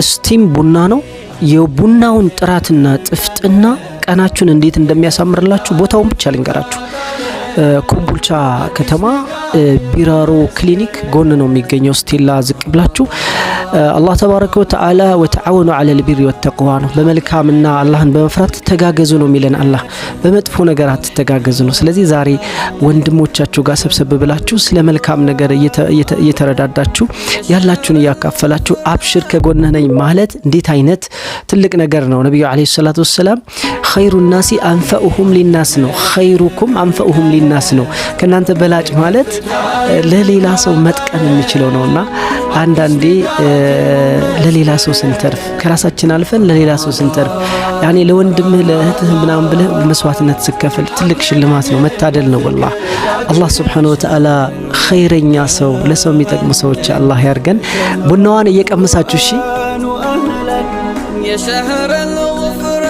Steam ቡና ነው። የቡናውን ጥራትና ጥፍጥና ቀናችሁን እንዴት እንደሚያሳምርላችሁ ቦታውን ብቻ ልንገራችሁ። ኮምቦልቻ ከተማ ቢራሮ ክሊኒክ ጎን ነው የሚገኘው። ስቴላ ዝቅ ብላችሁ አላህ ተባረከ ወተዓላ وتعاونوا على البر والتقوى ነው። በመልካምና አላህን በመፍራት ተጋገዙ ነው የሚለን አላህ። በመጥፎ ነገር አትተጋገዙ ነው። ስለዚህ ዛሬ ወንድሞቻችሁ ጋር ሰብሰብ ብላችሁ ስለ መልካም ነገር እየተረዳዳችሁ፣ ያላችሁን እያካፈላችሁ፣ አብሽር ከጎንህ ነኝ ማለት እንዴት አይነት ትልቅ ነገር ነው። ነቢዩ ዓለይሂ ሰላቱ ወሰላም خير الناس أنفعهم للناس ነው። خيركم أنفعهم للناس ነው። ከእናንተ በላጭ ማለት ለሌላ ሰው መጥቀም የሚችለው ነውና አንዳንዴ ለሌላ ሰው ስንተርፍ፣ ከራሳችን አልፈን ለሌላ ሰው ስንተርፍ፣ ያኔ ለወንድምህ ለእህትህ ምናምን ብለህ መስዋዕትነት ስከፍል ትልቅ ሽልማት ነው፣ መታደል ነው። ወላሂ አላህ ስብሓነሁ ወተዓላ ኸይረኛ ሰው፣ ለሰው የሚጠቅሙ ሰዎች አላህ ያርገን። ቡናዋን እየቀመሳችሁ እሺ። يا شهر الغفران.